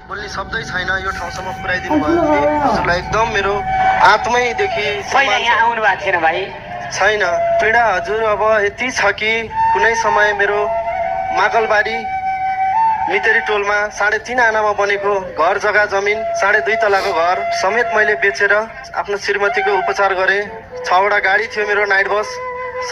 बोल्ने शब्दै छैन यो ठाउँसम्म पुर्याइदिनु भयो हजुरलाई एकदम मेरो आत्मैदेखि पहिला यहाँ आउनु भएको थिएन भाइ छैन पीडा हजुर अब यति छ कि कुनै समय मेरो माकलबारी मितेरी टोलमा 3.5 आनामा बनेको घर जग्गा जमिन 2.5 तलाको घर समेत मैले बेचेर आफ्नो श्रीमतीको उपचार गरेँ। 6वटा गाडी थियो मेरो नाइट बस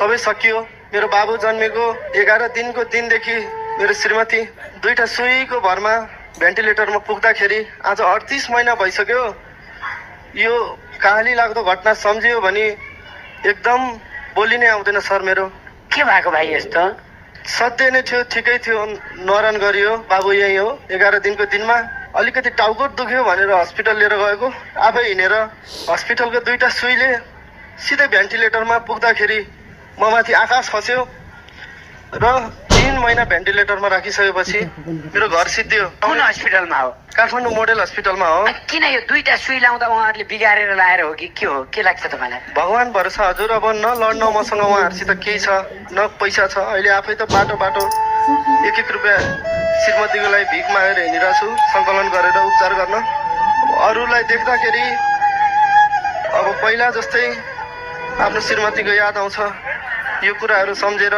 सबै सकियो। मेरो बाबु जन्मेको 11 दिनको दिनदेखि मेरो श्रीमती 2टा सुईको भरमा भेन्टिलेटरमा पुग्दाखेरि आज 38 महिना भइसक्यो। यो कहाली लाग्दो घटना सम्झियो भने एकदम बोली नै आउँदैन सर। मेरो के भएको भाइ यस्तो? सधैँ नै थियो, ठिकै थियो, नरान गरियो। बाबु यही हो। 11 दिनको दिनमा अलिकति टाउको दुख्यो भनेर हस्पिटल लिएर गएको, आफै हिँडेर हस्पिटलको 2टा सुईले सिधै भेन्टिलेटरमा पुग्दाखेरि म माथि आकाश खस्यो र 3 महिना भेन्टिलेटरमा राखिसकेपछि मेरो घर सिद्धियो। कुन हस्पिटलमा हो? काठमाडौँ मोडेल हस्पिटलमा हो। किन यो 2टा सुई लाउँदा उहाँहरूले बिगारेर लाएर हो कि के हो? के लाग्छ तपाईँलाई? भगवान भरोसा हजुर। अब न लड्न मसँग उहाँहरूसित केही छ न पैसा छ। अहिले आफै त बाटो 1-1 रुपियाँ श्रीमतीको लागि भिख मागेर हिँडिरहेको छु सङ्कलन गरेर उपचार गर्न। अरूलाई देख्दाखेरि अब पहिला जस्तै आफ्नो श्रीमतीको याद आउँछ। यो कुराहरू सम्झेर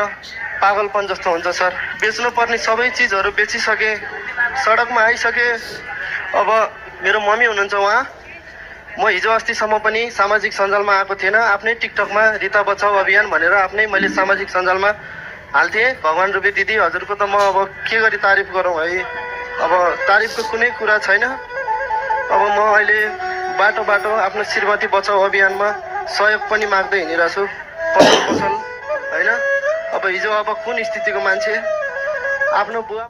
पागलपन जस्तो हुन्छ सर। बेच्नुपर्ने सबै चिजहरू बेचिसके, सडकमा आइसके। अब मेरो मम्मी हुनुहुन्छ उहाँ, म हिजो अस्तिसम्म पनि सामाजिक सञ्जालमा आएको थिएन। आफ्नै टिकटकमा रिता बचाउ अभियान भनेर आफ्नै मैले सामाजिक सञ्जालमा हाल्थेँ। भगवान रूपी दिदी हजुरको त म अब के गरी तारिफ गरौँ है। अब तारिफको कुनै कुरा छैन। अब म अहिले बाटो आफ्नो श्रीमती बचाउ अभियानमा सहयोग पनि माग्दै हिँडिरहेको छु। पसल होइन। अब हिजो अब कुन स्थितिको मान्छे आफ्नो बुवा